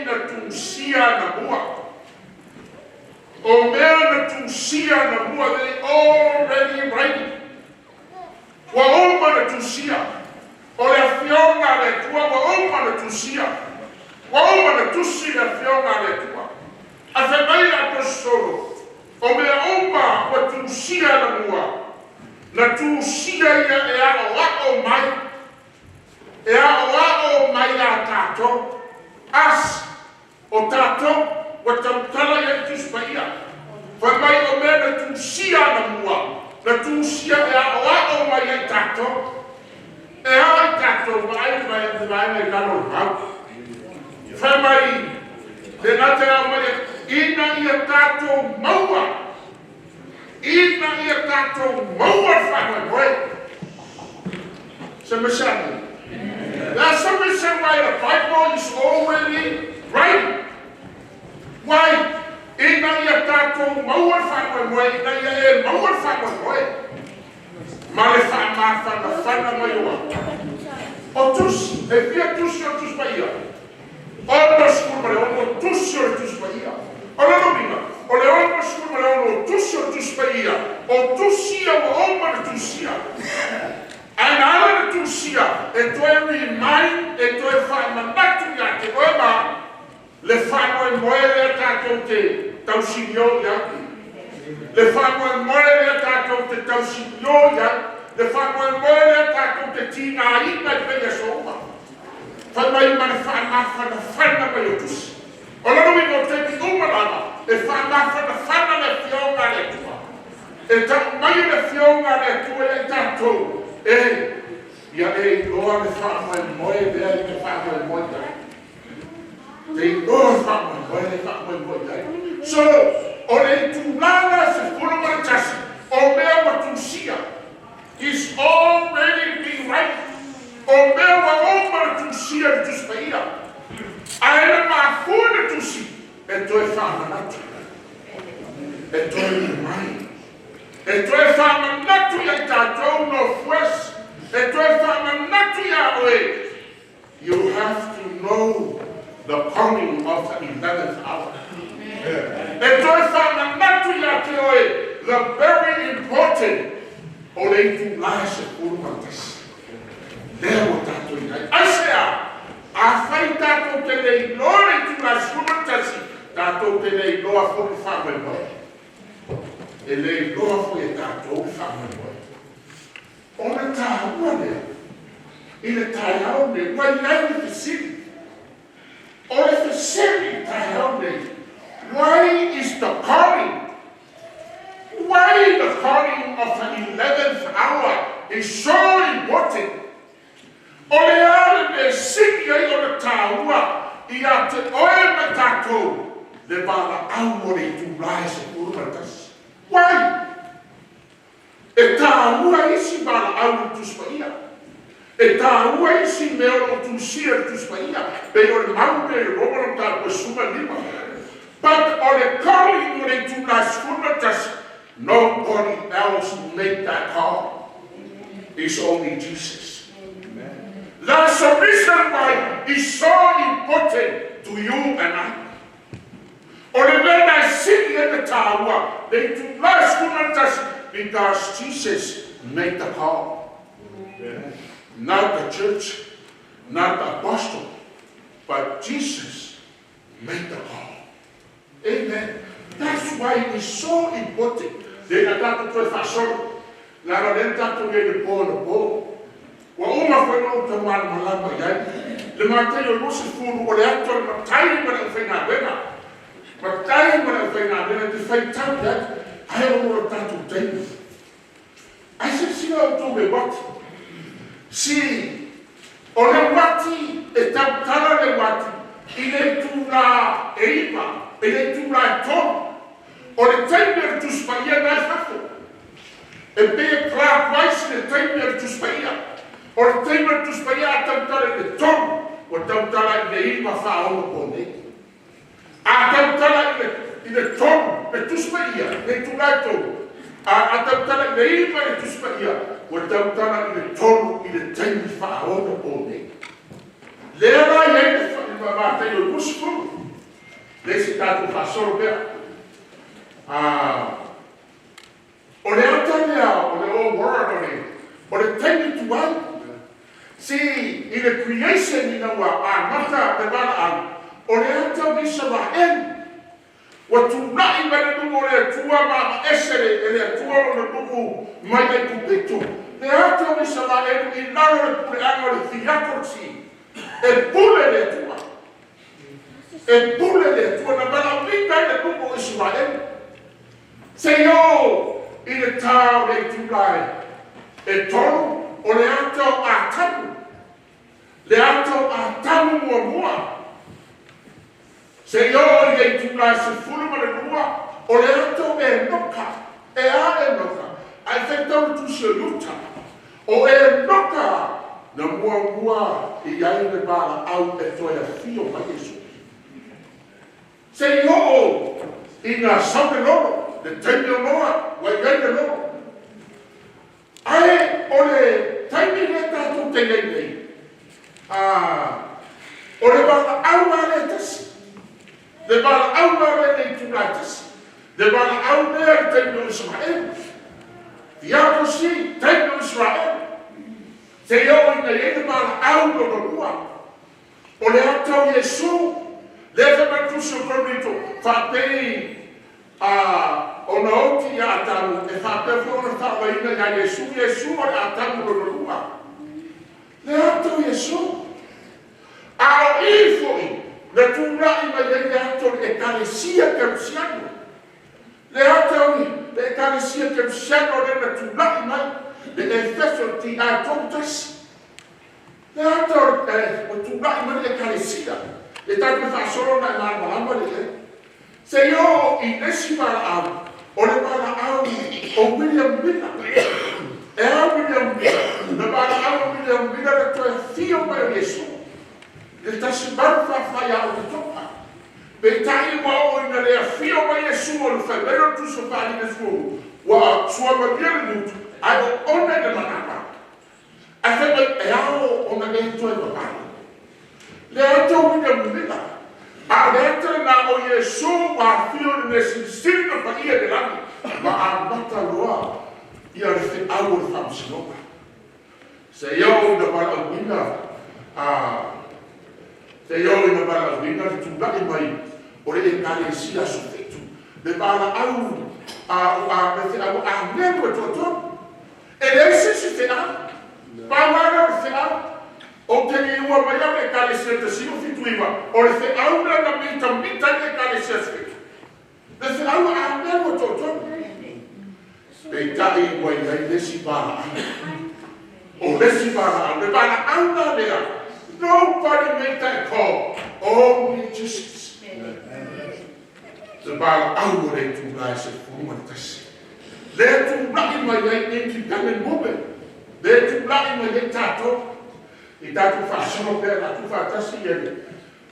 na tusia anamua. O mea na tusia anamua, they already writing. Ua uma na tusia. O le afioga a le Atua ua uma na tusia. Ua uma na tusi le afioga a le Atua. Ae fai mai le Aposetolo, o mea uma ua tusia anamua, na tusia ia e aoao mai. E aoao mai ia tatou. As, o tatou, ua tautala i ai Tusi Paia. Fai mai o mea na tusia anamua, na tusia e aoao mai ai tatou. E a i tatou vaai mai le vaega i lalo o le mau. Fai mai, le gata e ao mai, ina ia tatou maua, ina ia tatou maua le faamoemoe. Se masani. That's the reason why the Bible is already writing. Why? Ina ia tatou maua le faamoemoe, ina ia e maua le faamoemoe. Ma le faamafanafana mai o au. O tusi, e fia tusi o Tusi Paia? 66 tusi o le Tusi Paia. O le lumiga, o le 66 tusi o le Tusi Paia, o tusi ia ua uma na tusia. Ae na ala na tusia, e toe remind, e toe faamanatu ia te oe ma le faamoemoe lea tatou te tausilio i ai. Le faamoemoe lea tatou te tausilio i ai. Le faamoemoe lea tatou te tigaina i pei aso uma. Fai mai ma le faamafanafana mai o tusi. O lona uiga o taimi uma lava e faamafanafana le afioga a le Atua. E tau mai le afioga a le Atua ia i tatou, e ia e iloa le faamoemoe lea e te faamoemoe i ai. Te iloa le faamoemoe le faamoemoe i ai. So, o le itula la 11, o mea ua tusia, is already been right. O mea ua uma na tusia i le Tusi Paia. Ae na mafua na tusi e toe faamanatu. E toe remind. E toe faamanatu ia i tatou Northwest. E toe faamanatu ia oe. You have to know the coming of the 11th hour. E toe faamanatu ia te oe the very important o le itula e 11. Lea ua tatou i ai. Aisea, a fai tatou te le iloa le itula e 11, tatou te le iloa foi le faamoemoe. E le iloa foi e tatou le faamoemoe. O le taua lea, i le taeao nei, ua i ai le fesili. O le fesili i taeao nei, why is the calling? Why the calling of the 11th hour is so important? O le a le mea sili ai o le taua ia te oe ma tatou le valaau o le itula e 11. Why? E taua isi valaau i Tusi Paia. E taua isi mea o lo o tusia i le Tusi Paia. Pei o le mau le Roma na mataupu e 15. But o le calling o le itula e 11, nobody else made that call. It's only Jesus. That's the reason why it's so important to you and I. O le mea na e sili ai le taua, le itula e 11, because Jesus made the call. Not the church, not the apostle, but Jesus made the call. Amen. That's why it's so important. Le na tatou toe faasolo. Leaga lea na tatou i ai le po na po. Ua uma foi na outou malamalama i ai. Le Matei o 20 o le ato le matai ma le aufaigaluega. Matai ma le aufaigaluega te faitau i ai. Ae o lo tatou taimi. Ae silasila outou le uati. Si o le uati e tautala le uati i le itula e 9, i le itula e 3. O le taimi o le Tusi Paia na e fafo. E pei e clockwise le taimi o le Tusi Paia. O le taimi o le Tusi Paia a tautala i le 3, ua tautala i le 5:45 po nei. A tautala i le 3, le Tusi Paia, le itula e 3. A tautala i le 9 le Tusi Paia, ua tautala i le 3 i le taimi 6:00 po nei. Lea la i ai le Matei o 20. Le isi tatou faasolo pea. O le ata lea o le old world o le taimi tuai. See, i le creation ina ua amata le valaau, o le ata o Isaraelu. Ua tula'i mai le nuu o le Atua ma ese e le Atua lona nuu mai Aikupito. Le ata o Isaraelu i lalo o le puleaga o le theocracy. E pule le Atua. E pule le Atua na valaauina ai le nuu o Isaraelu. Seia oo i le tā o le itula e 3, o le ata o Atamu. Le ata o Atamu muamua. Seia oo i le itula e 12, o le ata o Enoka. E a Enoka? Ae faitau le tusi o Iuta. O Enoka na muamua i ai le valaau e toe afio mai Iesu. Seia oo ina sau le lolo, le taimi o Noa, ua i ai le lolo. Ae o le taimi lea tatou te i ai nei, o le valaau lava lea e tasi. Le valaau lava lea i le itula e 1. Le valaau lea i le taimi o Isaraelu. Theocracy, taimi o Isaraelu. Seia oo ina i ai le valaau lona lua. O le ata o Iesu, lea fai mai le tusi o Korinito, faapei ona oti ia Atamu, e faapea foi ona faaolaina ia Iesu. Iesu o le Atamu lona lua. Le ata o Iesu. A o i foi, na tula'i mai ai le ata o le Ekalesia Kerisiano. Le ata o le Ekalesia Kerisiano lea na tula'i mai, le Efeso Ti A 31. Le ata o le ua tula'i mai le Ekalesia. E tatou faasolo na e malamalama le i ai. Seia oo i le isi valaau, o le valaau o William Miller. E a William Miller? Na valaau o William Miller le toe afio mai o Iesu. Le 1844 ia Oketopa. Peitai ua oo ina le afio mai Iesu o le fai mai o le tusi o Faaaliga 10, ua suamalie le gutu, ae o ona i le manava. Ae fai mai, e ao ona e toe vavao. Le ata o William Miller. A o le ata lena o Iesu ua afio i le mea silisili na paia i le lagi, ma amata loa ia le feau o le faamasinoga. Seia oo ina valaauina seia oo ina valaauina le tula'i mai o le Ekalesia Aso Fitu. Le valaau a le feau a agelu e toatolu. E leai se isi feau. Pau lava lea o le feau. Ou te liua mai au i le Ekalesia 1979, o le feau lea na mitamita ai le Ekalesia Aso Fitu. Le feau a agelu e toatolu. Peitai ua i ai le isi valaau. O le isi valaau, le valaau la lea, nobody made that call, only Jesus. Le valaau o le itula e 11. Lea tula'i mai ai independent movement. Lea tula'i mai ai tatou. I tatou faasolo pea tatou faatasi ia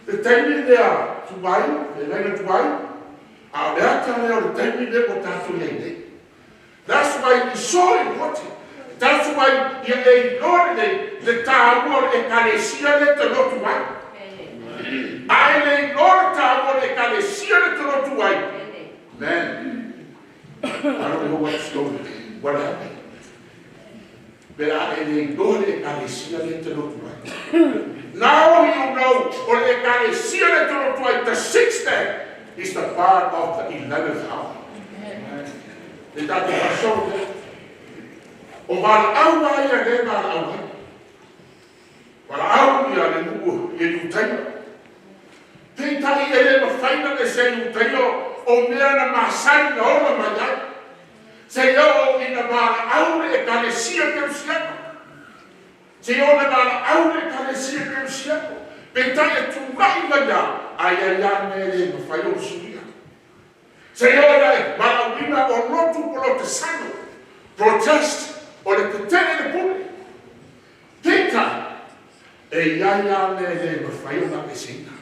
le taimi lea tuai, le laina tuai, a o le ata lea o le taimi lea ua tatou i ai nei. That's why it's so important. That's why ia e iloa lelei le taua o le Ekalesia lea te lotu ai. A e le iloa le taua o le Ekalesia lea te lotu ai, man, I don't know what's going, what happened. Pe a e le iloa le Ekalesia lea te lotu ai. Now you know o le Ekalesia lea te lotu ai, the sixth day is the part of the 11th hour. Le tatou faasolo lea. O valaau a ia le valaau ai. Valaau ia le nuu ia Iutaia. Peitai e le mafai na ese Iutaia o mea na masani na ola mai ai. Seia oo ina valaau le Ekalesia Kerisiano. Seia oo na valaau le Ekalesia Kerisiano. Peitai e tula'i mai a, ai ai a mea le mafai ona suia. Seia oo ina e valaauina o lotu polotesano. Protest o le tetele le pule. Peitai, e i ai a mea le mafai ona aveseina.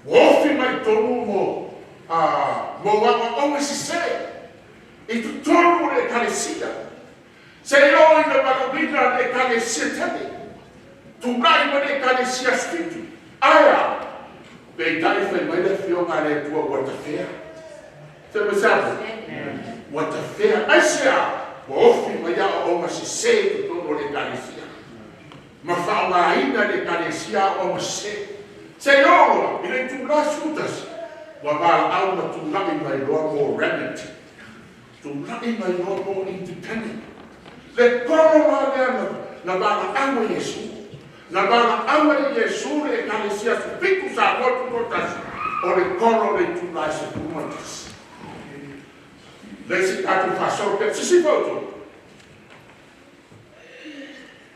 Ua ofi mai tonu mo aoaoga sesē i totonu o le Ekalesia. Seia oo ina valaauina le Ekalesia tele. Tula'i mai le Ekalesia Aso Fitu. Ae a? Peitai fai mai le afioga a le Atua ua tafea. Se ma se atu? Ua tafea. Aisea? Ua ofi mai aoaoga sesē i totonu o le Ekalesia ma faaaogaina e le Ekalesia aoaoga sesē. Se i oo loa i le itula 11, ua valaau ma tula'i mai loa mo remnant, tula'i mai loa mo independent. Le kolo la lea na valaau ai Iesu. Na valaau ai Iesu le Ekalesia Aso Fitu Samoa Tutoatasi, o le kolo o le itula e 11. Le isi tatou faasolo pea. Sisifo outou.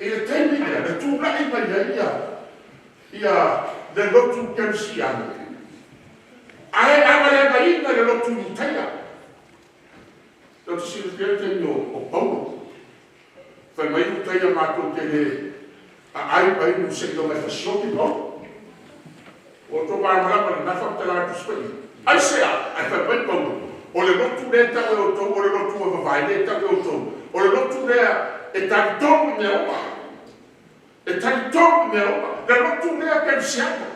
I le taimi lea na tula'i mai ai ia le lotu kerisiano, ae agaleagaina le lotu Iutaia. Tou te silafia le taimi o Paulo, fai mai Iutaia matou te le aai ma inu seiloga e fasioti Paulo. Ua outou malamalama i lena faamatalaga Tusi Paia? Aisea? Ae fai mai Paulo, o le lotu lea e tau e outou o le lotu e vavae lea e tau e outou, o le lotu lea e talitonu i mea uma. E talitonu i mea uma. Le lotu lea kerisiano,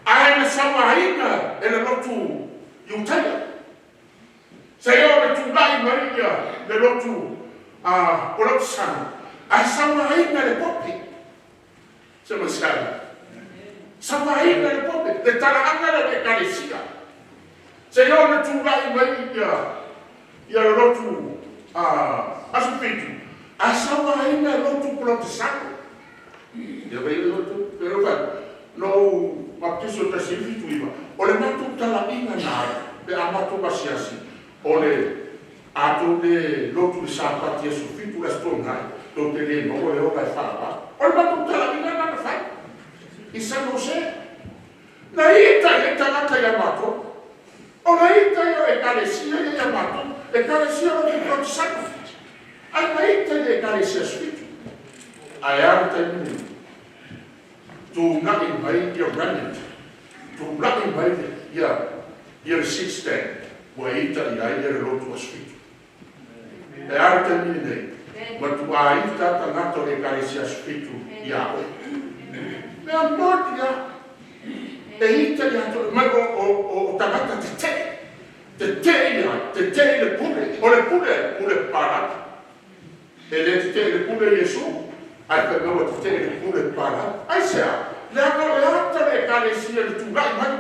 ae na sauaina e le lotu Iutaia. Seia oo ina tula'i mai ia le lotu Polokisana, ae sauaina e le Pope. Se masalo. Sauaina e le Pope le talaaga lea o le Ekalesia. Seia oo ina tula'i mai ia le lotu Aso Fitu, ae sauaina e lotu Polokesano. Ia vai le lotu, pe fai, na ou baptiso 1979, o le matou talaiga na alu, pe a matou asiasi, o le a tou le lotu i le Sapati aso 7 le Aso Toonai, tou te le maua le ola e faava. O le matou talaiga lena na fai i San Jose. Na ita i ai tagata ia matou. O le ita ia o Ekalesia ia ia matou, Ekalesia lotu Polokesano. Ae na ita i le Ekalesia Aso Fitu. Ae a le taimi lenei? Tuna'i mai ia remnant, tula'i mai ia le sixth day, ua ita i ai ia le lotu Aso Fitu. E a le taimi lenei? Matuā ita tagata o le Ekalesia Aso Fitu ia oe. Mea moni lava. E ita ia te oe, mai o tagata tete'e. Tete'e ia ai, tete'e i le pule. O le pule, pule papalagi. E le tete'e i le pule Iesu, ae fai mai ua tete'e i le pule papalagi. Aisea? Leaga o le ata o le Ekalesia i le tula'i mai.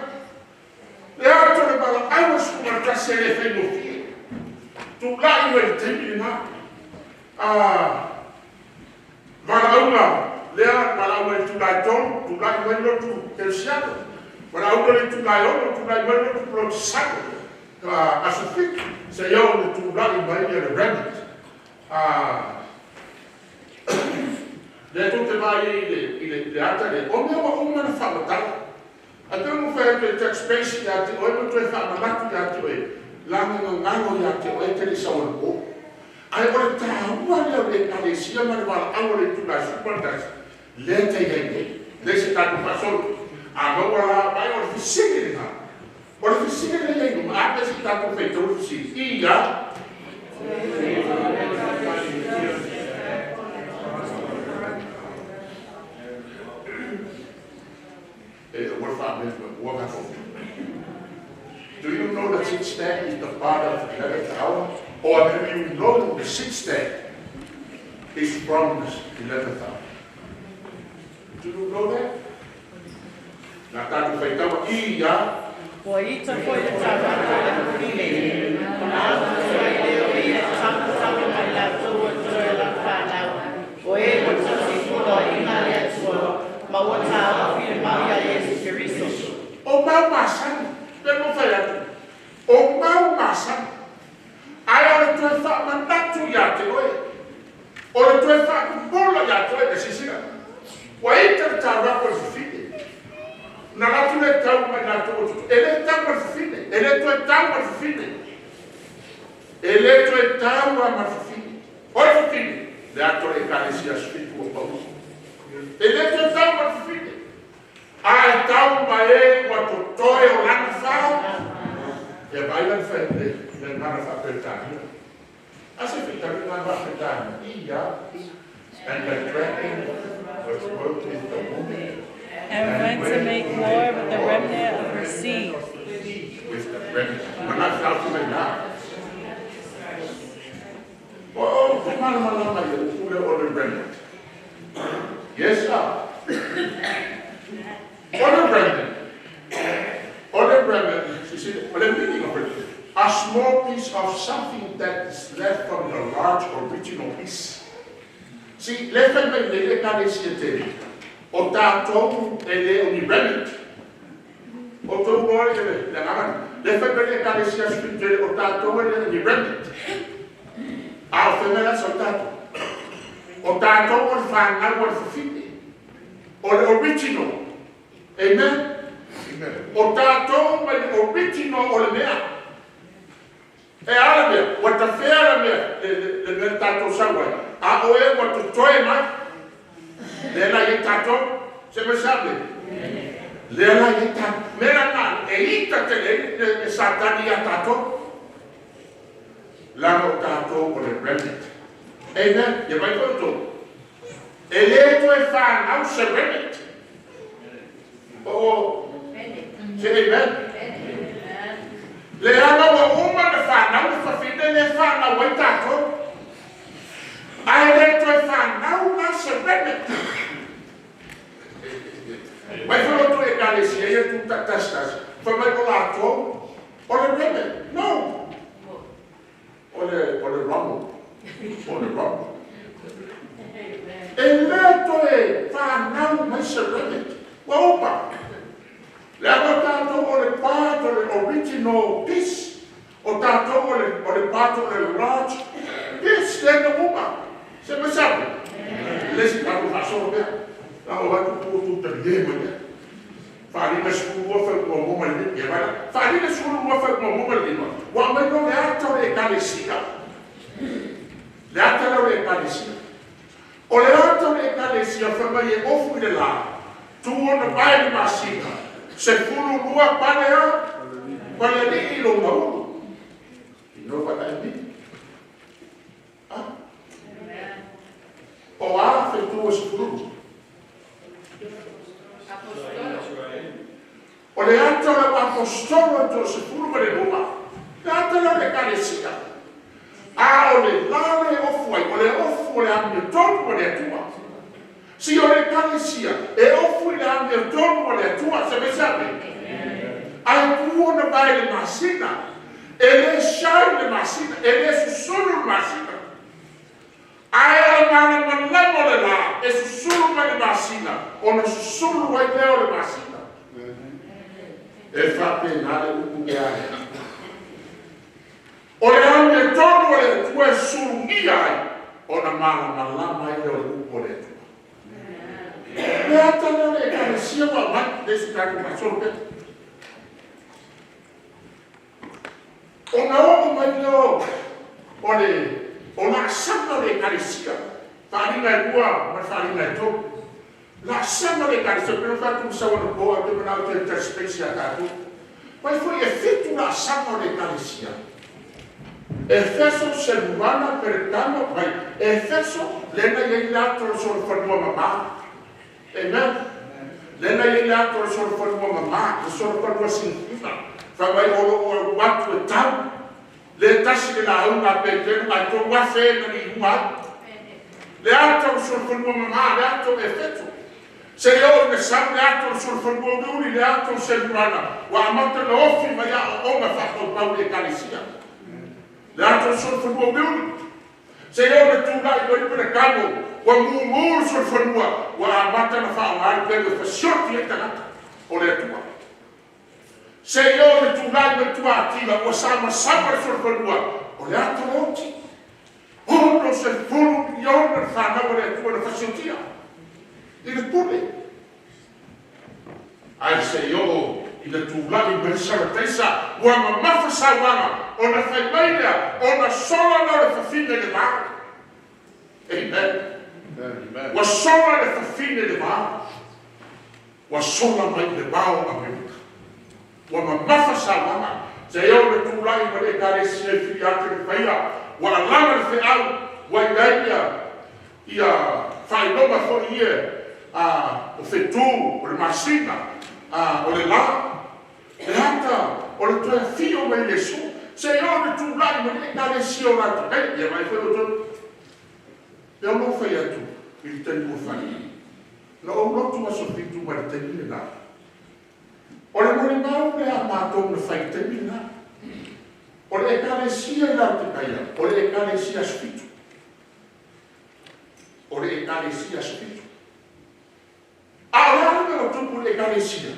Le ata o le valaau a le 11 e le faigofie. Tula'i mai i le taimi lena. Valaauga lea, valaau mai i le itula e 3, tula'i mai lotu kerisiano. Valaauga i le itula e 6, tula'i mai lotu Polokesano Aso Fitu, seia oo ina tula'i mai le remnant. Lea tou te vaai ai i le ata lea, o mea ua uma ona faamatala. Ae pei ona ou fai atu e touch base ia te oe ma toe faamanatu ia te oe, leaga na galo ia te oe e te le i sau anapo. Ae o le taua lea o le Ekalesia ma le valaau a le itula e 11 lea e tai ai nei. Le se tatou faasolo. A maua la, vai o le fesili lena. O le fesili lea i ai luma, a pe se i tatou faitau le fesili. Ia. E ua faamea ua matou. Do you know that sixth day is the part of the 11th hour? Or do you know the sixth day is from the 11th hour? Do you know that? Na tatou faitau ia. Ua ita foi le tagata i le fafine, ona atu ai lea o ia e tamutama mai latou o toe o lana fanau, o e ua tausipoloaiga a le Atua, ma ua taofi le mai a Iesu Keriso. O mau masani, pe mo fai atu. O mau masani. Ae o le toe faamanatu ia te oe. O le toe faapopola ia te oe e sisila. Ua ita le taulaga o le fafine. Na latu le tau mai latou o tutu. E le tau ma le fafine. E le toe tau ma le fafine. E le toe tau ma le fafine. O le fafine, le ato le Ekalesia Aso Fitu o Paulo. E le toe tau ma le fafine. Ae tau ma e ua totoe o lana fao. Ia vai la fai le le mana faaperetania. Ase fetali ngā faaperetania. Ia. And the dragon was worked with the woman. And went to make war with the remnant of her seed. With the remnant. Mana fau mai na. O o mana mana mai o le o le remnant. Yes, sir. O le remnant. O le remnant, you see, o le meaning of it. A small piece of something that is left from the large original piece. See, le fai mai le le kare si e te. O tātou e le o ni remnant. O tō ngoa le le ngana. Le fai mai le kare si a spirituele o tātou e le o ni remnant. A o fai mai la sa o tātou. O tātou o le whanau o le whawhine. O le original. Amen. Amen. O tātou mai le original o le mea. E ala mea, ua ta fea la mea, le mea tātou sau ai. A o e ua totoe mai. Le la i tātou, se me sabe. Le la i tātou. Me la nā, e ita te le, le satani a tātou. Lana o tātou o le remnant. Amen. Ia mai koe tō. E le toe whanau se remnant. O, se amen. Le ana ua uma le whanau le whawhine le whanau ai tātou. Ai le toe whanau la se remnant. Mai whaloto e kalesia ia tu tas tas. Wha mai o lātou, o le remnant. No. O le ramo. O le ramo. E le toe whanau mai se remnant. Ua opa. Le aga tātou o le part o le original piece. O tātou o le part o le large piece le na uma. Se me sabe. Le si tātou whaasoro pea. La o atu pu tu te lie mai ia. Whaalina sukuru ua whai mua mua mai lima. Ia vai la. Whaalina sukuru ua whai mua mua mai lima. Wa mai no le ata o le ekalesia. Le ata leo le ekalesia. O le ata o le ekalesia whai mai e ofu i le la. Tu ona pai le masina. Se fulu lua pale a. Pale li i lo maulu. You know what I mean? Ah? O a whentua se fulu. O le ata o le apostolo to se fulu ma le luma. Le ata leo le ekalesia. A o le la le ofu ai, o le ofu o le amio tonu o le atua. Si o le ekalesia, e ofu i le amio tonu o le atua, se me sabe. Ai tu ona vai le masina, e le shai le masina, e le susulu le masina. Ai o le mana malamo le la, e susulu mai le masina, ona susulu ai leo le masina. E whape nā le upu ke ai. O le amio tonu o le atua e surungia ai, ona mana malama ai leo le upu o le atua. Le ata leo le ekalesia wa mai, le si tātou masolo pea. O na oo mai leo o le o la sama le ekalesia. Whaalinga e lua ma whaalinga e tolu. La sama le ekalesia, pena whātu sawa na poa, te manao te te space ia tātou. Mai foi e fitu la sama le ekalesia. Efeso, Semurana, Pergamo, vai. Efeso, lena i le ato le solo whanua mama. Amen. Lena i le ato le solo whanua mama, le solo whanua sinfina. Wha mai olo o watu e tau. Le tasi le la unga pe te ngai tō wafe na ni hunga. Le ato le solo whanua mama, le ato e fetu. Se o le sau le ato le solo whanua uri, le ato le Semurana. Wa amata le ofi mai a o onga whakau pau le ekalesia. Le ato le solo whanua uri. Se o le tūnai mai pere kamo, wa mumu le solo whanua, wa amata na whaongari pe le whasioti e tangata o le atua. Se o le tūnai mai tua atila, ua sama sama le solo whanua, o le ato le oti. Ono se fulu miliona le whanau o le atua le whasiotia. I le pule. Ai se o i le tūlagi mai sarataisa, ua mamafa sauaga, ona fai mai lea, ona sola lea o le fafine le vao. Amen. Amen. Ua sola le fafine le vao. Ua sola mai le vao Amerika. Ua mamafa sauaga. Se o le tūlagi ma le ekalesia i fili ake le paia, ua alama le feau, ua i ai ia, ia whainoma foi ia, a o fetu, o le masina, o le la. Le ata o le toe afio mai o Iesu, seia oo ina tulai mai le Ekalesia o Laotikaia. Ia vaai foi outou. E ono fai atu i le taimi ua fai. Na ou lotu aso 7 mai le taimi lena. O le molimau lea a matou na fai i le taimi lena. O le Ekalesia i Laotikaia, o le Ekalesia Aso Fitu. O le Ekalesia Aso Fitu. A o le a le mea ua tupu i le Ekalesia?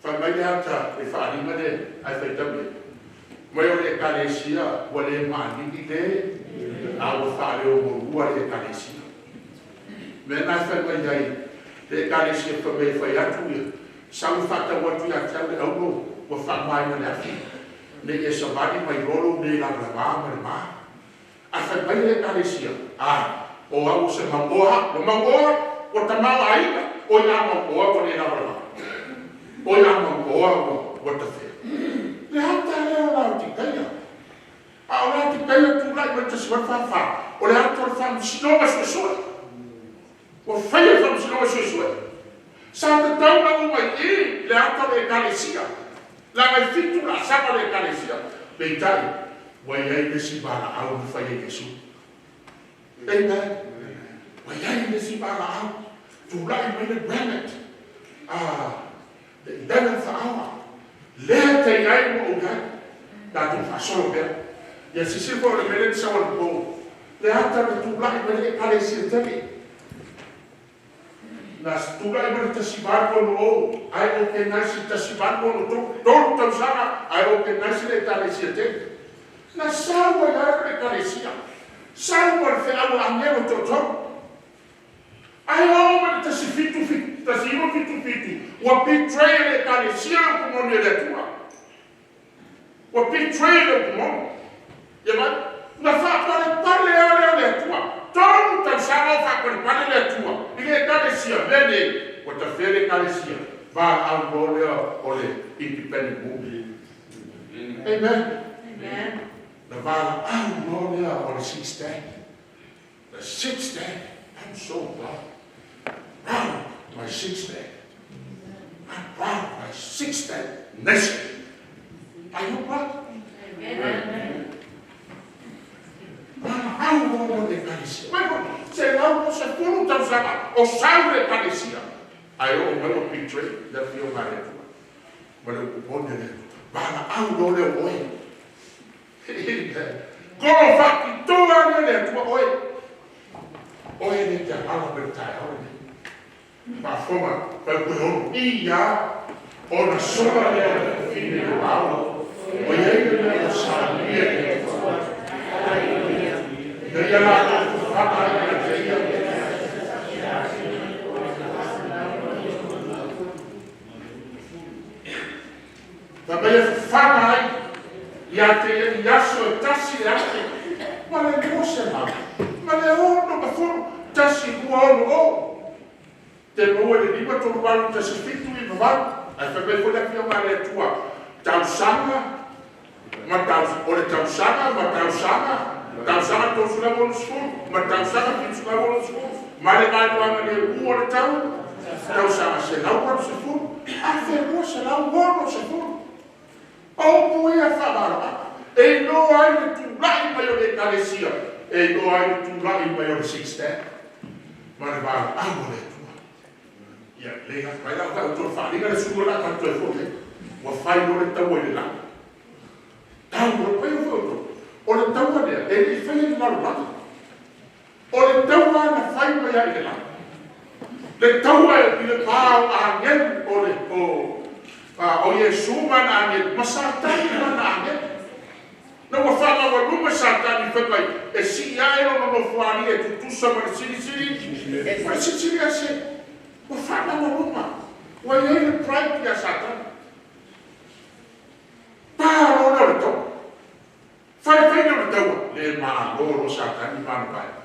Fai mai le ata e faaaliga lea ae faitau i ai. Mai o le Ekalesia ua le maalili le a ua faaleomolua le Ekalesia. Mea na e fai mai ai le Ekalesia fai mai e fai atu ia sau e faatau atu ia te au le auro ua faaaogaina i le afi ne i e savali ma iloa lou le lavalava ma le ma. Ae fai mai le Ekalesia, a, o au o se mauoa, ua mauoa, ua tamaoaiga, oi a mauoa ua le lavalava. Oi a mauoa ua tafea. Le ata lea o Laotikaia. A o Laotikaia tulai mai le 1844, o le ata o le faamasinoga suesue. Ua faia le faamasinoga suesue. Sa tatau ona uma i i le ata o le Ekalesia, leaga e 7 laasaga o le Ekalesia. Peitai, ua i ai le isi valaau na fai e Iesu. Amen. Ua i ai le isi valaau. Tulai mai le remnant. The 11th hour. Lea te i ai ua ou i ai. Tatou faasolo pea. Ia silasila foi o le mea lea na sau anapo. Le ata na tulai mai le Ekalesia tele. Na tulai mai le 1860 ae organize i 1863, 3 tausaga ae organize le Ekalesia tele. Na sau ai lava le Ekalesia. Sau ma le feau a agelo toatolu. Ae oo mai le 1977 ua betray le Ekalesia le upu moni a le Atua. Ua betray le upu moni. Ia mai, na faapalepale lava lea o le Atua. 3 tausaga o faapalepale le Atua i le Ekalesia mea nei, ua tafea le Ekalesia. Valaau loa lea o le independent movement. Amen. Amen. Na valaau loa lea o le sixth day. The sixth day. I'm so proud. Proud of my sixth day. I'm proud of my sixth day nation. Are you proud? Amen. Valaau loa lea o le Ekalesia. Mai foi, 120 tausaga o sau le Ekalesia. Ae oo mai ua betray le afioga a le Atua. Ma le upu moni a le Atua. Valaau loa lea o oe. Kolo faapitoa lea le Atua oe. Oe le te alala mai le taeao lenei. Faafofoga, fai koe ono. Ia, ona sola lea o le fafine o ao. O iai le mea o salia i le Atua. Ina ia latou fafaga ai ia te ia. Fa mai e fafaga ai ia te ia i aso e 1,000 ma le 260. 1260. Te maua i le 5 3 8 1 7 9 8. Ae fai mai foi le afioga a le Atua. Tausaga ma tausaga, o le tausaga ma tausaga, tausaga 360 ma tausaga 760, ma le vaeluaga lemu o le tausaga 180, 1260. O upu ia faavaloaga. E iloa ai le tulai mai o le Ekalesia, e iloa ai le tulai mai o le sixth day. Ma le valaau o le Atua. Ia, le mai lau tau toe faaaliga le sulu o la tatou toe foi ai. Ua fai loa le taua i le lagi. Tau o le pai o foi o le taua lea, e le i faia i le lalolagi. O le taua na fai mai ai i le lagi. Le taua i le pa o agelu o le o Iesu ma na agelu, ma Satani ma na agelu. Na ua faamaualuma Satani fai mai, e sii ae lona nofoalii e tutusa ma le silisili. Ma le silisili ese. Ua faamaualuma. Ua i ai le pride ia Satani. Pa loa lea o le taua. Fai lea o le taua. Le malo lo Satani ma ana vaega.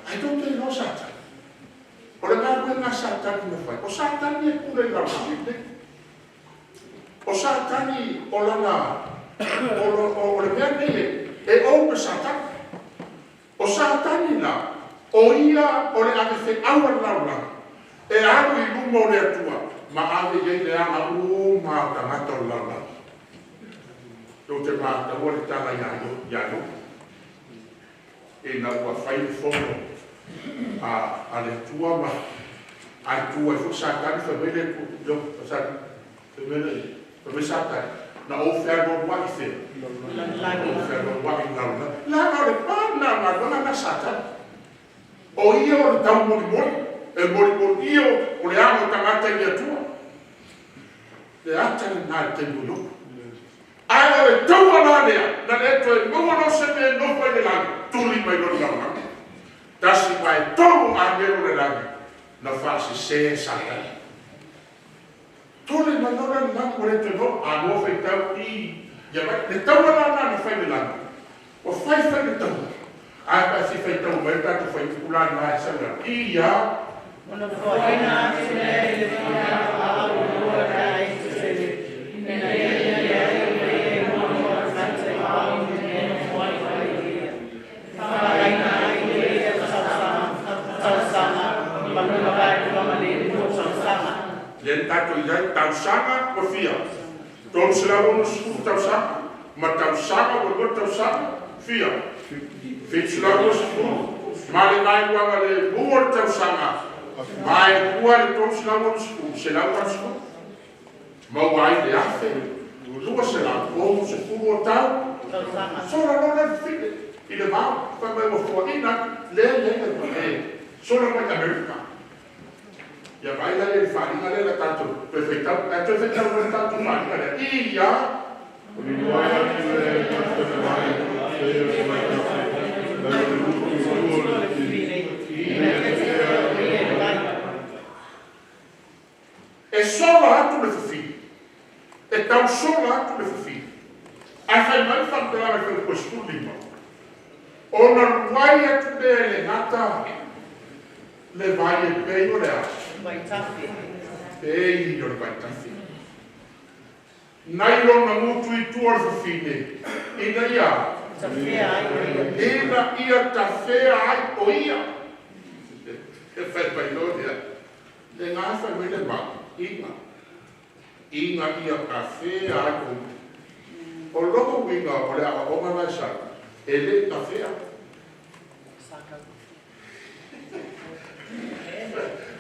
Ai tou te iloa Satani. O le galuega a Satani na fai. O Satani e pule i lalolagi lenei. O Satani o lana o le mea nei e ou pe Satani. O Satani la, o ia o le ave feau a le lalolagi. luma o le Atua ma ave i ai le aga uma o tagata o le lalolagi. Tou te mataua le tala ia Iopo ina ua fai le fono a le Atua ma ae tu ai foi Satani. Fai mai le Atua, fai mai Satani, na ou fealualuai i fea? Ou fealualuai i le lalolagi. Leaga o le pa lena o galuega na a Satani. O ia o le taumolimoli, e molimoli o le aga o tagata i le Atua. Le ata lena i le taimi o Iopo. Ae o le taua la lea, na le toe maua loa se mea e nofo ai i le lagi, tuli mai loa le lalolagi. 1/3 agelu o le lagi na faasese Satani. Tuli mai loa le lagi ua le toe maua. A lua faitau i ia mai. Le taua la lena na fai i le lagi, ua fai fai le taua. Ae pe a fia faitau mai le tatou fuaiupu la lena e sau i lalo. I ia. Ona foaina atu lea i le faiga ua le ai tetele, ina ia leai o ia muamua tagata i ao e nofo ai ia. Faalaina ai le ia tausaga ma lona vaelua ma le lua tausaga. Lea na tatou i ai tausaga ua fia? 360 tausaga ma tausaga ua 2 tausaga fia? 720 ma le vaeluaga le mu o le tausaga vaelua le 360 180 maua ai le 1260 o tau tausaga. Sola loa le fine i le vao fai mai ua fuaina lea i ai le sola mai Amerika. Ia vai la le faaaliga lea la tatou toe faitau, ae toe faitau mai le tatou faaaliga lea. I ia. O le luai atu lea i gata o le vai, e o le vaitafe, nai lo le utu i tua o le fili, ina ia tafea ai o ia i le vai. E sola atu le fafine, e tau sola atu le fafine, ae fai mai le faamatalaga i le fuaiupu 15, ona luai atu lea e le gata le vai e pei o le a? Vaitafe. Pei o le vaitafe. Nai lona gutu i tua o le fafine, ina ia tafea ai o ia. Ina ia tafea ai o ia. E fai mai loa lea. Le gā fai mai le mau, ina. Ina ia tafea ai o ia. O lona uiga o le aoaoga la e sau, e le tafea.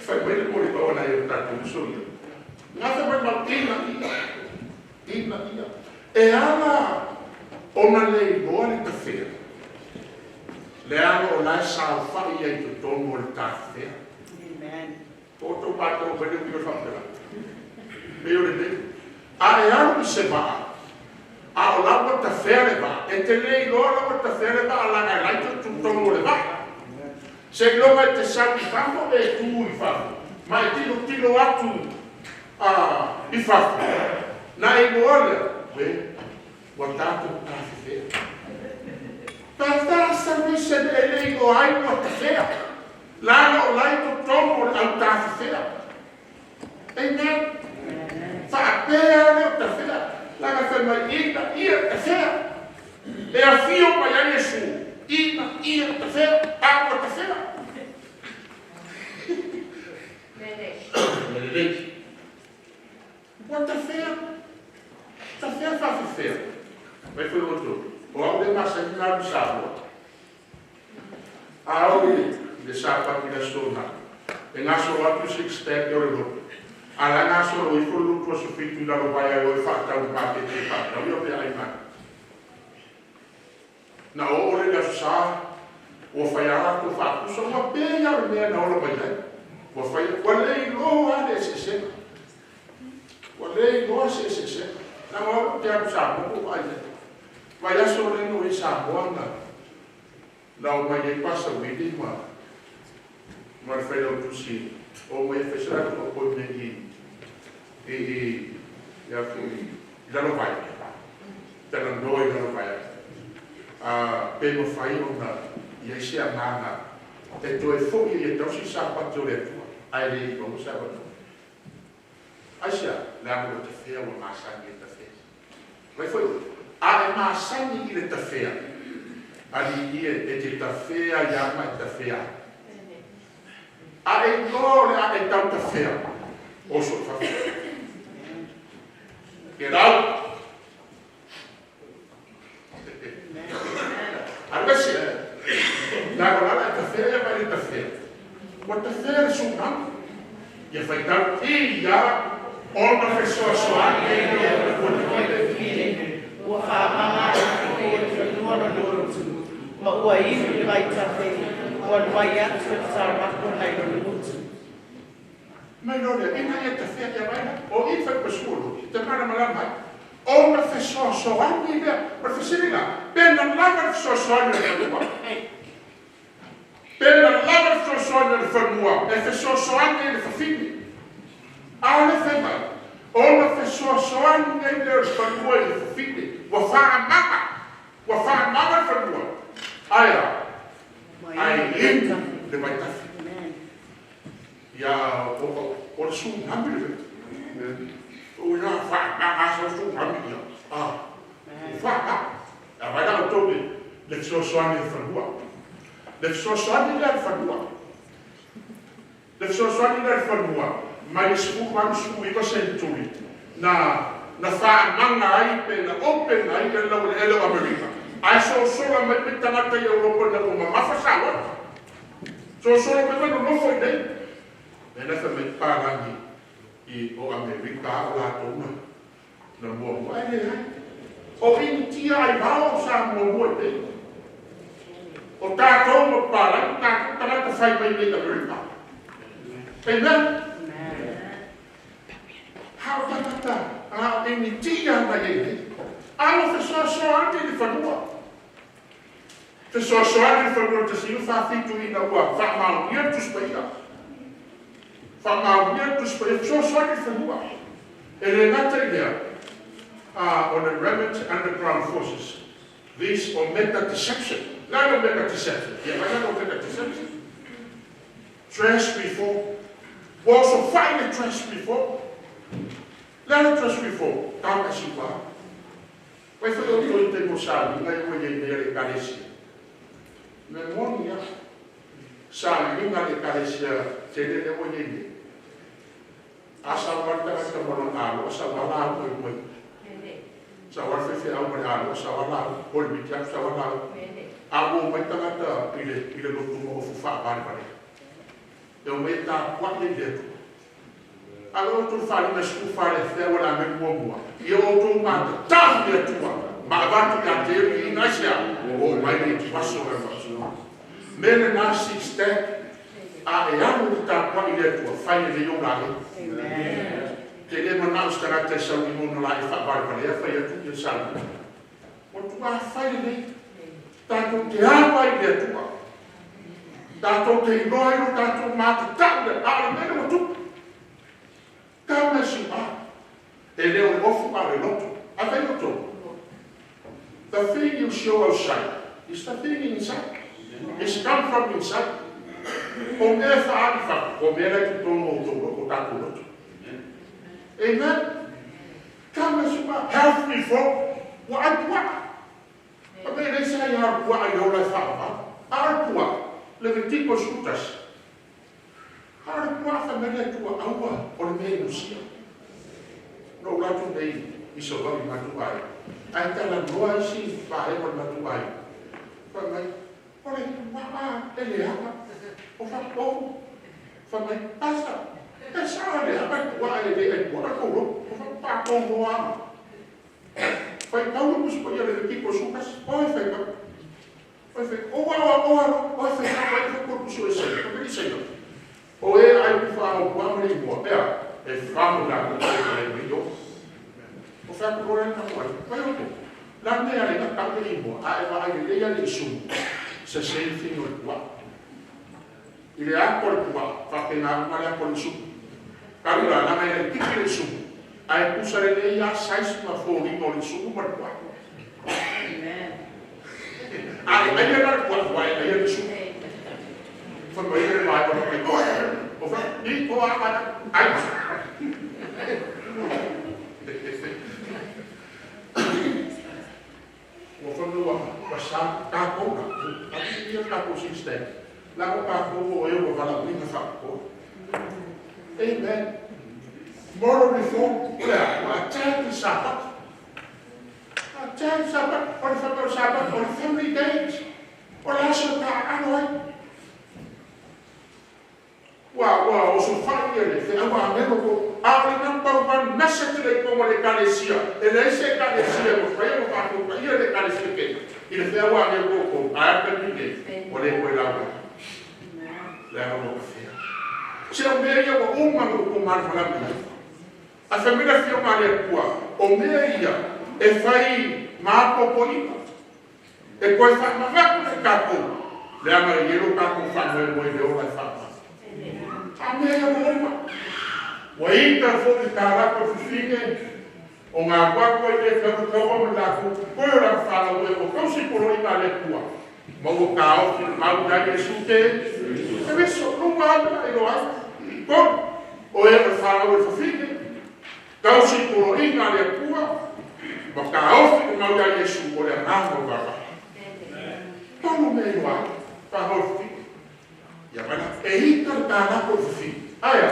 Fai mai le molimau a nai o tatou uso ia. Gā fai mai mau, ina ia. Ina ia. E ala ona le iloa le tafea. Leaga o la e saofai ai i totonu o le tafea. Amen. Po o tou matou mai le uiga o le faamatalaga. Pei o lenei. A e alu i se vaa, a o la ua tafea le vaa, e te le iloa la ua tafea le vaa laga e lai totonu o le vaa. Seiloga e te sau i fafo e tu i fafo, ma e tilotilo atu i fafo. Na e iloa lea, we, ua tatou tafefea. Pe se e le iloa ai ua tafea. Laga o lai totonu o le au tafefea. Amen. Faapea le o tafea. Laga fai mai ina ia tafea. E afio mai ai Iesu, ina ia tafea, a ua tafea. Lelei. Ua tafea. Tafea faafefea. Mai foi outou. O au le masani na alu i Samoa. A au i le sapatu i le aso na. E gasolo atu i six pack o le lotu. A la gasolo ifo le lotu aso 7 i lalo vai ai o e faatau i maketi e faatau ia pe ai mai. Na oo le aso sa, ua fai a latou faapusa, ua pe ia le mea na ola mai ai. Ua fai, ua le iloa le eseesega. Ua le iloa se eseesega. Na ua te alu Samoa ko ai ai. Vai aso le no i Samoa na. Na o mai ai Pasa Wili ma le failautusi o mai e faisala tu appointment i ia fu i lalo vai. Talanoa i lalo vai. Pe mafai ona i ai se agaga e toe foi ia tausi sapati o le Atua ae le i maua se avanoa. Aisea? Leaga ua tafea, ua masani e tafea. Vai foi a e masani i le tafea. Ali ia e te tafea ia ma e tafea. A e iloa o le a e tau tafea. Oso i fafo. Get out. Alu ese. La ko lala e tafea ia mai le tafea. Ua tafea le tsunami. Ia faitau ia ona fesoasoani ai lea o le Ua Ua faamaga atu i le fanua lona gutu, ma ua inu le vaitafe, ua alu ai atu e le saolako nai lona gutu. Mai lo lea, ina ia tafea ia mai la, o i fai pasuolo, te mana malama ai. Ona fesoasoani lea, o le fesiliga, pe na lava le fesoasoani o le fanua. Pe na lava le fesoasoani o le fanua, e fesoasoani ai le fafine. A o le fai mai, ona fesoasoani ai lea o le fanua i le fafine, ua faamaga le fanua. Aia, ai inu le vaitafe. Ia, o le tsunami le o ia faamaga sa tsunami ia. Ah, o faamaga. Ia vai la outou le fesoasoani i le fanua. Le fesoasoani lea le fanua. Le fesoasoani lea le fanua, mai le 18, 19 century, na faamaga ai pe na open ai le laueleele o Amerika. Ae sosola mai pe tagata i Europa na ua mamafa sa loto. Sosola mai mai nonofo i nei. Me na fai mai palagi i o Amerika o latou na muamua. Ai le ai. O Initia ai vao sa muamua i nei. O tātou ma palagi, tātou tagata fai mai nei Amerika. Amen. Hao tagata, a Initia na iei nei. Alo fesoasoani i le fanua. Fesoasoani le fanua te siu whawhitu ina ua whaamaonia le Tusi Paia. Whaamaonia le Tusi Paia, fesoasoani le fanua. E le gata i lea, on the remnant underground forces, this Omega deception. La Omega deception. Ia mai la Omega deception. Dress reform. Ua oso fai le dress reform. La le dress reform. Kau ka siwa. Wai whai o toi te mo sa linga e ua iei nei le ekalesia. Me moni ia. Sa linga le ekalesia te le le ua iei nei. A sa wale tagata ma lona alo, a sa wala au i mai. Sa wale whewhe au ma le alo, a sa wala au, hoi miti atu sa wala au. A ua mai tagata i le lotu ma ofu whaavale vale. E o mai tā kua i le atu. A o outou whalinga siku whare whea wala me mua mua. Ia o outou mata tahu i atua. Ma avatu ia te eri i naisia. O mai le tuaso e whasu. Me le nā six step. A e alu le tā kua i le atua. Whai e le iona e. Te le manao se tagata e sau i mona la e whaavale vale whai atu ia sau. O tua whai le nei. Tātou te awa i le atua. Tātou te iloa i lo tātou mata tau le. A le mele wa tupu. Kau me si ma. E leo le ofu a le loto. A whai loto. The thing you show outside is the thing inside. It's come from inside. O mea whaari wha, o mea lai ki tōngo o tō o tātou loto. Amen. Kau me si ma. Health reform. Wa ai pua. A mea nei sa i ar pua ai ola e whaama. Ar pua. Leviticus utas. Ar pua wha mea tua aua o le mea inusia. No ratu nei i so wau i matu ai. Ai tala noa isi whae o le matu ai. Wha mai, o le waa e le hanga. O wha pou. Wha mai, pasa. E sa le hanga pua e le ai pua a koro. O wha pa kongo ama. Whai paulu kuspo ia le kiko sukas. Oi whai pau. Oi whai, o wa o wa o oi whai hapa i whai korpuso e sei. Whai sei. O e ai uwha o pua mre i mua. Ea, e whamu la ko te kare mai yo. O whai ko rore na mua. Whai o tō. La mea le nga kau i mua. A e wa ai le leia le isumu. Se same thing o le pua. I le ako le pua. Whake ngā uma le ako le isumu. Karu la, langa i le tiki le isumu. A e pusa le leia size ma fōringa o le isumu ma le pua. A e aia la le pua, wai aia le isumu. Whai mai le mai o le mai. O whai, i o a mai, ai. Ua whanua, wa sa tākou na. A i ia tākou six day. La ko tākou o e ua wala uinga whaako. Amen. Moral reform, o le a? Ua attack le Sapata. Attack le Sapata, o le faapea o le Sapata, o le family days. O le aso e taaalo ai. Ua ua osofai le feau a agelo ko. A o le number one message le i totonu o le Ekalesia, e leai se Ekalesia e mafai ona faataupaia le Ekalesia kei i le feau a agelo koukou, ae a le taimi lenei, ua le toe lauga. Leaga ua tafea. Se o mea ia ua uma ona outou malamalama i ai. Ae fai mai le Afioga a le Atua, o mea ia e fai maopoopoina, e toe faamanatu ia i tatou, leaga e i ai lo tatou faamoemoe i le ola e faamama. A o mea ia ua uma. Ua ita foi le talapa o le fafine, ona alu atu ai lea e tau le taua ma le latou totoe o lana fanau ea ua tausi i poloaiga a le Atua, ma ua taofi le mau ia Iesu Keriso. Lua lava mea e iloa ai. Tolu, o e o le fanau a le fafine, tausi i poloaiga a le Atua, ma taofi le mau ia Iesu, o le agaga o Vavaa. Tolu mea e iloa ai, fanau a le fafine. Ia vaai la, e ita le talapa o le fafine. Ae a?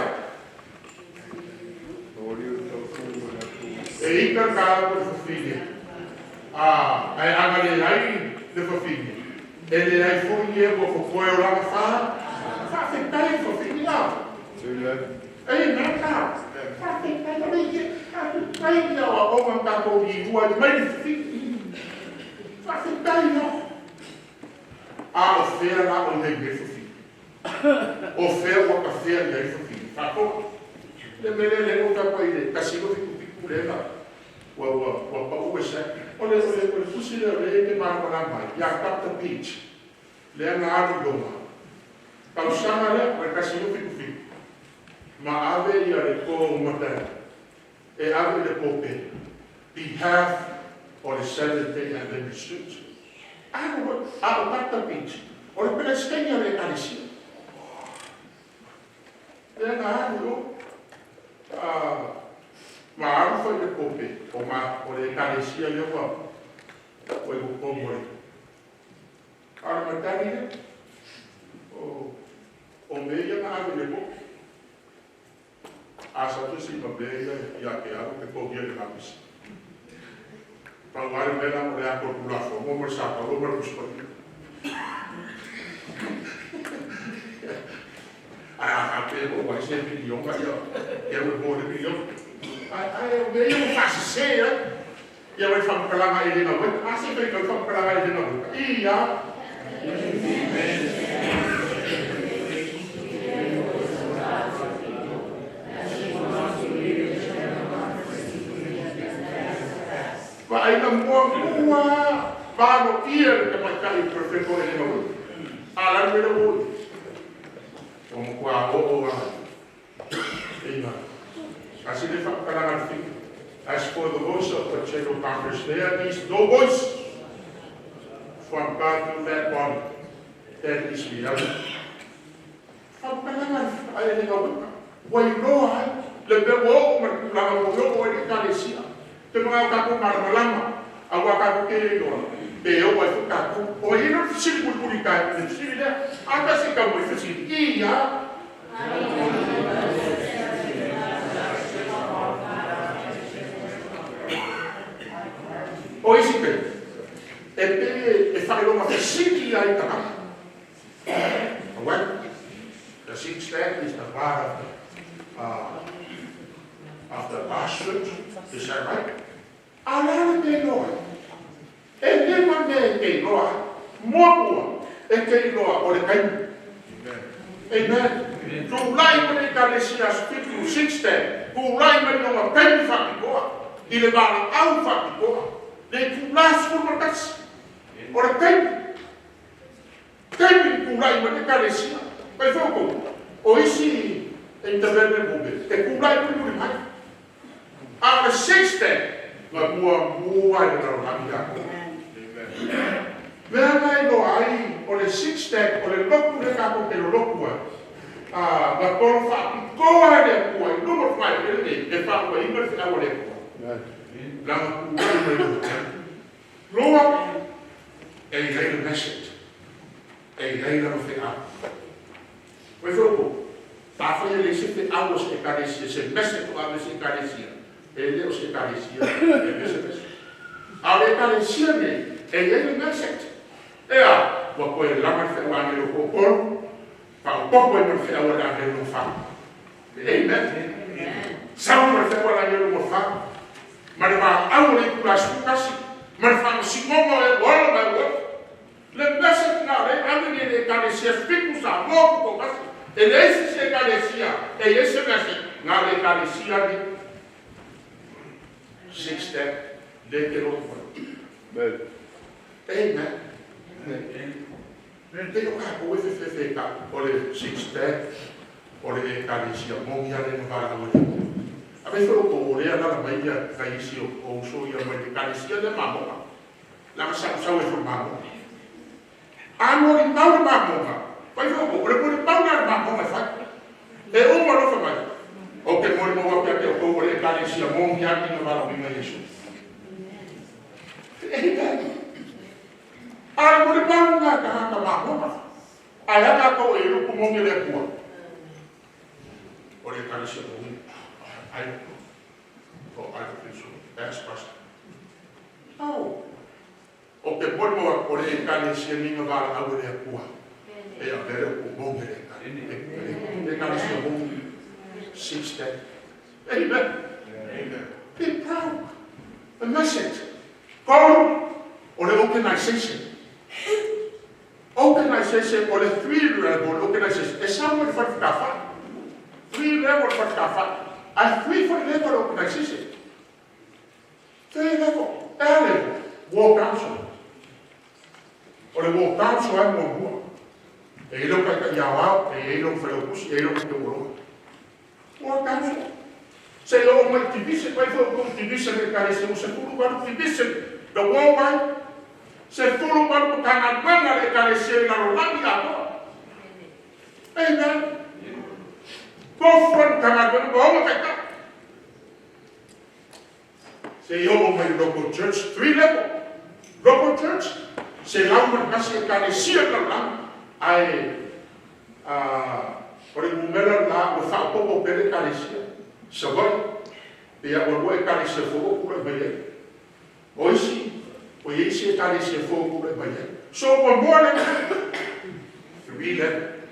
E ita le talapa o le fafine, ae ana leai le fafine, e leai foi e ua totoe o lana fa. Faafetai le fafine a. Amen a. Faafetai o le ie. Faafetai le aoaoga na tatou lilua ai mai le fafine. Faafetai a. A o fea la o i ai nei le fafine? O fea ua tafea i ai le fafine? Faatoa. Le mea lea lea ua tatou i le 177 lea na ua ua ua pau e sa. O le o le o le tusi lea o lea e te malamalama ai ia Dr. Beach lea na alu i Roma. Tausaga lea o le 177 ma ave ia le to matai e ave i le Pope behalf o le Seventh Day Adventist Church. Alu a o Dr. Beach o le Peresetene o le Ekalesia. Lea na alu i o, ma alu foi le Pope o ma o le Ekalesia lea ua ua i totonu o le. A o le matagi lea, o mea ia na ave i le Pope. A sa tusi ma mea ia ia te au te togia i le lapisi. Pau lava le mea la o le ato o le Tulafono ma le Sapalo ma le Tusi Paia. Ae a faapea e maua ai se miliona ia, ia ua maua le miliona. Ae ae o mea ia ua faasese ai. Ia ma le faamatalaga e le gaueta. A se fai tau faamatalaga e le gaueta. Ia. Vaai na muamua valoia le tamaitai o le Perofeta o Elena White. A la le mea lea ua oo i ai. Ua matua oo lava ina tasi le faamatalaga a le fili. As for the voice of the General Congress, there is no voice from God through that body. That is reality. Faamatalaga a Elena White. Ua iloa ai le mea ua oo ma le tulaga ua oo ai le Ekalesia. Te mga o tatou malamalama, aua tatou te le iloa, pe oo ai foi tatou. O ai le fesili mulimuli tae, le fesili lea. A ta se tau mai fesili, ia. O isi taimi, e pei e faailoga fesili ai tagata. Awake. The sixth step is the part of the last church. Is that right? A o le a le mea e iloa ai? E lima mea e te iloa ai. Muamua, e te iloa o le taimi. Amen. Tulai mai le Ekalesia aso 7, sixth day, tulai mai lona taimi faapitoa, i le valaau faapitoa, le itula 11. O le taimi. Taimi i tulai mai le Ekalesia. Mai foi outou, o isi intervention movement, e tulai mulimuli mai. A o le sixth day, na muamua i le lalolagi atoa. Mea na iloa ai o le sixth day, o le lotu lea tatou te lolotu ai, na tolo faapitoa e le Atua i luma o le faaiuga lenei, e faaluaina le feau a le Atua. Lana tulai mai lona taimi. Lua, e i ai le message, e i ai lana feau. Mai foi outou, Pa foi le se fe au se ekalesia, se mese to ave se ekalesia. E le o se ekalesia, e mese mese. A le ekalesia ne, e le le mese. E a, ua koe lama fe au angelo ko polo, pa o popo e mo fe au angelo mo fa. Amen. Sau mo fe au angelo mo fa. Ma le va au le kula kasi. Ma le fa si mo e wala ma wo. Le mese na le ame le ekalesia fiku sa mo ko kasi. E le se ekalesia, e ese mese na le ekalesia ni. Six step, le ke lo. Amen. Amen. Te o ka ko fe fe fe ka o le six step o le ekalesia mo ia le no va o le. A ve fo ko le ala la mai ia ka isi o so ia mai le ekalesia le mamo. La sa sa o fo mamo. A mo ri mau le mamo. Pai fo ko le mo ri mau le mamo mai fa. E o mo lo fa mai. O ke mo ri mo wa ke o ko le ekalesia mo ia ki no va la mai Yesu. Amen. A mo le mau nga ka ka mamo. A ya ka ko e lu mo le kua. O le ekalesia mo ai o ai so that's pastor. Oh. O ke mo mo o le ekalesia ni no va la le kua. E a vere o mo le ka. E ekalesia mo six step. Amen. Amen. Be proud. The message. Go o le organization. Organization o le three level organization. E sa mo le fa. Three level fa. A three for level organization. Three level. A level. War council. O le war council ai mo mo. E ilo ka ka ia e ilo fa o pusi, e ilo ka o. War council. Se lo mai division, vai fo ko division e ka se o se fulu ba division. The war vai se fulu ba ko ka manga le ka se la lo la mi a ko. Amen. Ko fon ka ga ko mo ka ka. Se yo mai local church three level. Local church se la mo ka se ka le sia ka la ai a o le mumela la o fa popo pele ka le sia. Se vai e a o e ka le se fo ku le mai. O isi o isi ka le se fo ku le mai. So mo mo le three level.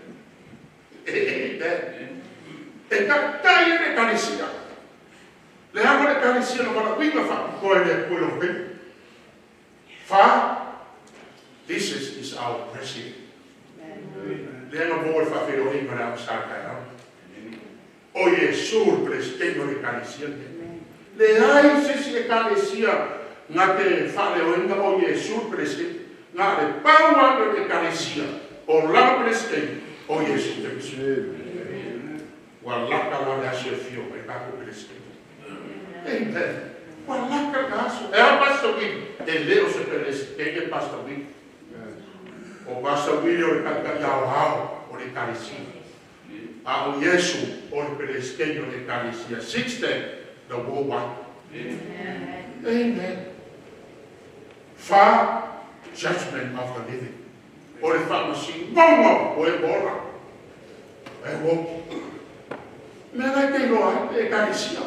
Amen. E ka tai le ka le sia. Le hago le ka le sia no va winga fa ko le ko lo fe. Fa this is our president. Le hago mo fa fe lo hi para sa ka. O Yesu presidente le ka le sia. Le ai se si ka le sia na te fa le o inga o Yesu presidente. Na le paua le ka le sia. O la presidente o Yesu presidente. Wala ka la le fio e ka ko presidente. Amen. Wala ka kaso. E a pastor Will. E le o se presidente pastor Will. O pastor Will o le ka ka ia o le ka le sia. A o Yesu o le presidente o le ka le sia. Six step the worldwide. Amen. Amen. Fa judgment of the living. O le fa masi ngongo o e bola. E o. Me la ke loa e ka le sia.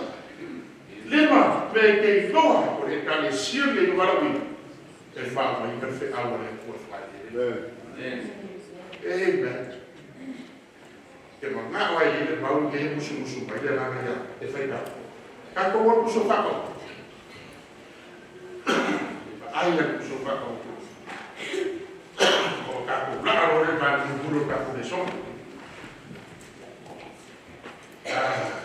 Lema me ke loa o le ka le sia me no wala wi. E fa mai ka fe awa le ko fa. Amen. Amen. Te manga wa i le mau ke musu musu mai le langa ia e fai ka. Ka ko wa musu fa ko. Ai le musu fa ko. O ka ko la ro le ba ku ku ka ku le so. Ah.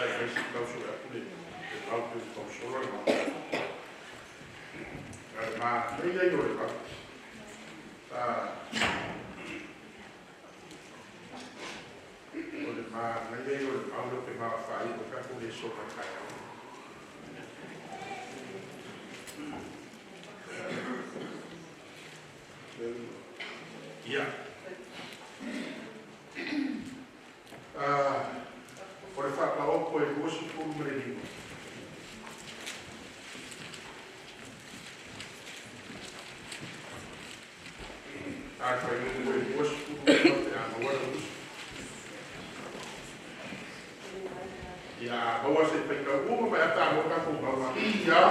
Tusa ai fai si tau sole atu le mau pe tau solo le mau. Ae manaia ia o le mau. O le manaia ia o le mau lea ou te magafai ai pe a tatou le sola i le taeao. Ia. O le faataoto e 25. A fuaiupu e 25 pe a maua lau uso. Ia, a maua se faitau uma mai a pe a maua tatou maua. Ia.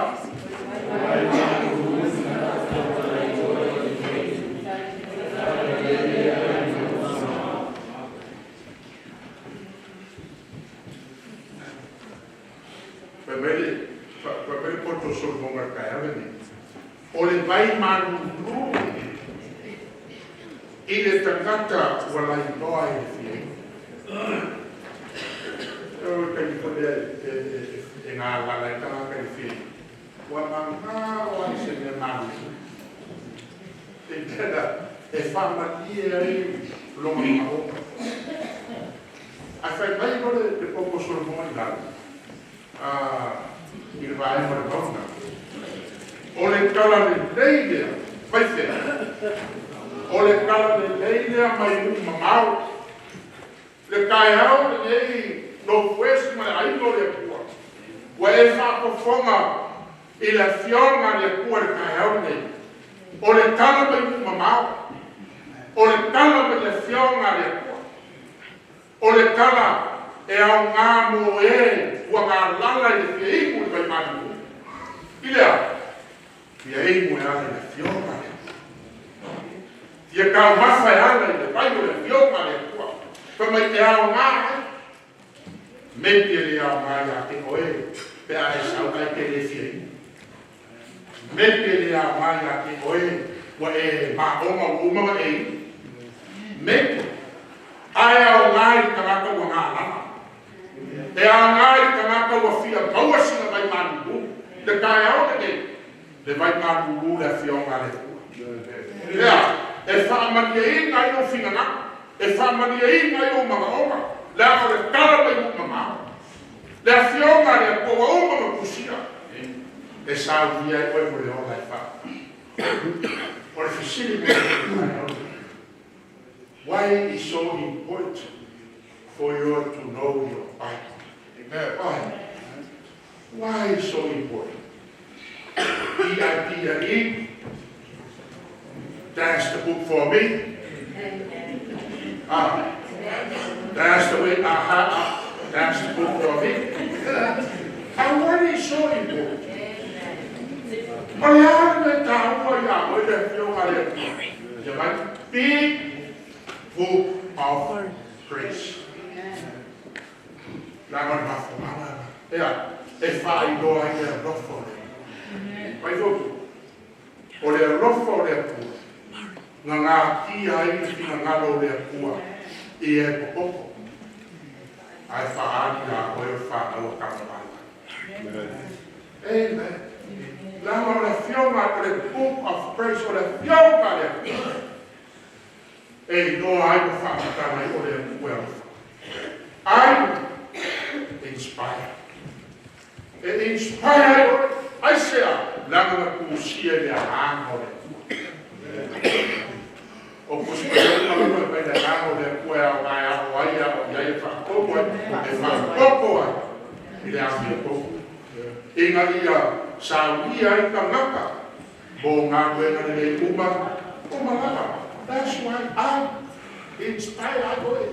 Fai mai le fai mai le poto Solomona i le taeao lenei, O le vai malulu i le tagata ua lainoa i le fiaiga. O le taimi foi lea e galala ai tagata i le fiaiga, ua mamao lava i se mea malulu. E mea e faamalie ai lona manaoga. Ae fai mai loa le poto Solomona i lalo, i le vaega o le mauna, o le tala lelei lea, mai fea? O le tala lelei lea mai nuu mamao. Le taeao lenei nofoesi ma le aiga o le Atua, ua e faafofoga i le afioga a le Atua i le taeao lenei. O le tala mai nuu mamao, o le tala mai le afioga a le Atua, o le tala e aoga mo e ua galala i le fiaimu i le vaimalulu. I le a? Fiaimu e ala i le afioga a le Atua. Fia taumafa e ala i le vai o le afioga a le Atua. Fai mai e aoga ai. Maybe e le aoga ia te oe pe a e sau ae te le fiaimu. Maybe e le aoga ia te oe ua e maoga ua uma ona e inu. Maybe. Ae aoga i le tagata ua galala. E aoga i le tagata ua fia maua sina vai malulu. Le taeao lenei, le vai malulu le afioga a le Atua. Lea, e faamalieina ai lou finagalo, e faamalieina ai ou manaoga, leaga o le tala mai nuu mamao. Le afioga a le Atua ua uma ona tusia, e saunia ai oe mo le ola e faapea. O le fesili mo le taeao lenei. Why is so important for you to know your Bible? Amen. Why? Why is so important? B-I-B-L-E. That's the book for me. Ah, that's the way. Aha, ah, that's the book for me. And what is so important? O le a le taua ia oe le afioga a le Atua? Ia mai, big book of grace. Leaga o le mafuaaga lena. Ea, e faailoa ai le alofa o le Atua. Mai foi, o le alofa o le Atua, na gatia ai le finagalo o le Atua i e popoto. Ae faaali ia oe o le fanau a tama vaivai. Amen. Leaga o le afioga o le book of grace, o le afioga a le Atua. E iloa ai ma faamatala ai o le Atua e alofa. Ai inspire. E inspire ai oe. Ai sea, leaga na tusia i le agaga o le Atua. O pusi mai uma lava mai le agaga o le Atua e aoga e ao ai, ao i ai e faatoto ai, e faapopo ai i le amiotonu. Ina ia saunia ai tagata mo galuega lelei uma uma lava. That's why I inspire ai oe.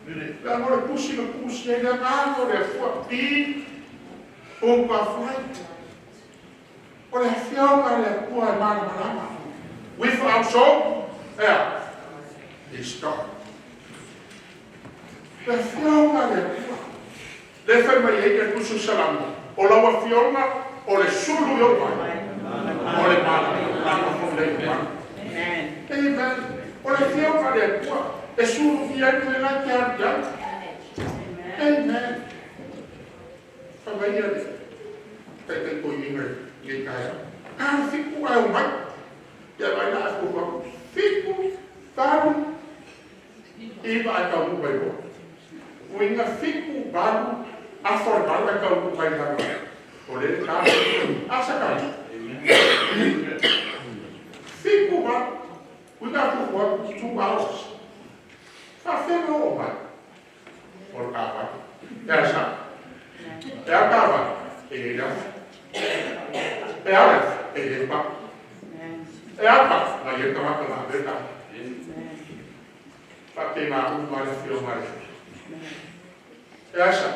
Leaga o le tusi na tusia i le agaga o le Atua. Big book of light. O le afioga a le Atua e malamalama. Without soul, ea, is dark. Le afioga a le Atua. Le fai mai ai le tusi o Salamo, o lau afioga o le sulu i ou ai. O le malamalama foi le i Amen. Amen. O le afioga a le Atua, e sulu i ai le la te alu i ai. Amen. mai ia le taitai toeaina i lenei taeao. A o le 7 ae omai. Ia vaai la a fuafua atu, 7, 8, 9 ae taunuu mai loa. Uiga 7, 8, afa o le 8 ae taunuu mai lalo. O lea e ta. A sa tau. 7, 8. Uiga a fuafua atu, 2 hours. Faafefea ona oo mai? O le taavale. E a sa? E a le taavale? E i ai le afa. E a le afa? E i ai le pa. E a le pa? Na i ai le tagata na ave le taavale. Faapena uma le afioga a le Atua. E a sa?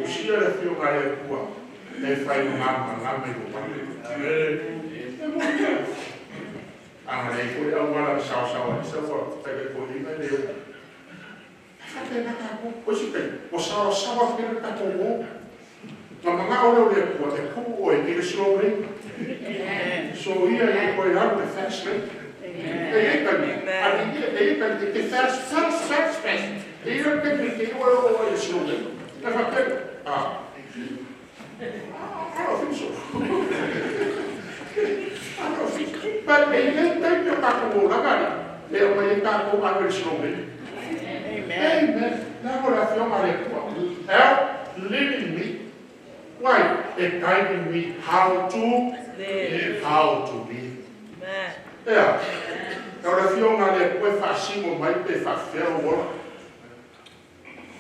Usia le afioga a le Atua e fai malamalama i lou alo. E moni ia. A na leai foi le auala na saosaoa ai sau taitai toeaina e le oo. E faapena tatou. O isi taimi, ua saosaoa tele le tatou o. Na manao lea o le Atua e tuu oe i le slow lane. Soia e le toe alu le fast lane. E i ai taimi, alii e i ai taimi e te fast, fast, fast, fast. E i ai le taimi e te iu ai oo ai i le slow lane. E faapea, ah, I don't think so. I don't think so. But e i ai taimi o tatou olaga alii, e aumai ai tatou ave i le slow lane. Amen. Amen. Leaga o le afioga a le Atua. Help leading me. Why? E guiding me how to Live. How to live. Amen. Ea, e o le afioga a le Atua e faasino mai pe faafefea lou ola.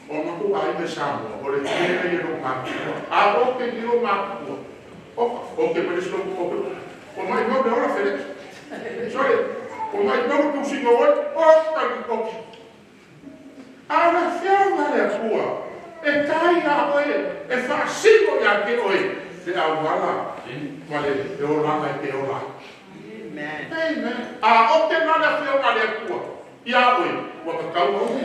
O matou aiga i Samoa, o le tele ia lou matua. A o ke ni lou matua. Opa, o ke mai le isi lou, o ke, ua maimau le ola Feleki. Sorry, ua maimau le tausiga o oe, o tali oke. A o le afioga a le Atua, e tai iā oe, e faasino ia te oe, le auala ma le olaga e te ola ai. Amen. Amen. A o te la le afioga a le Atua iā oe, ua tatau ona umi.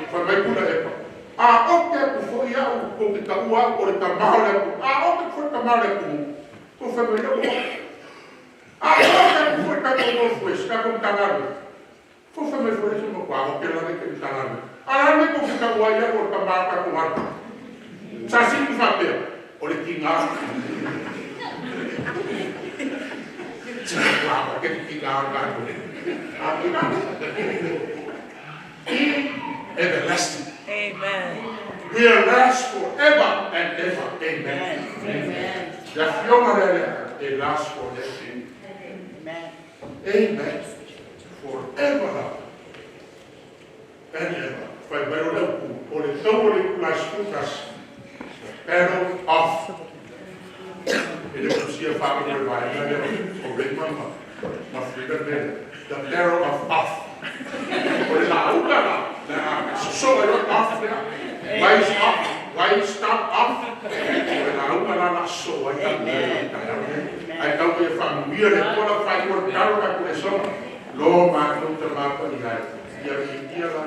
Fai mai puna epa. A o te atu foi au, tou te taua au o le Tama o le atunuu. A o te atu foi le Tama o le atunuu, tou fai mai lea ua oe. A o te atu foi le tatou North West, tatou Matagaluega, tou fai mai foi lea se matua o te lava i te Matagaluega. A o le a le mea tou te taua ai au o le Tama o le tatou alu? Sa sili faapea, o le tiga. Se matua o te tiga o le tatou. A tiga. In everlasting. Amen. Will last forever and ever. Amen. Amen. Le afioga lea le e last forever. Amen. Amen. Forever lava. And ever. Fai mai o le upu, o le tau o le itula e 11, the battle of. E le usia whakamore le vaega lea o Raymond ma Frida Mele. The battle of off. O le lauga la, le a sosoga i off lea. Why is off? Why stop off? O le lauga la la sosoga ai tatou Amen. Ai tau ia whaamuia le Atua la whai o le talo ka kule soga. Lo mātou te mapa i ai. Ia viitia la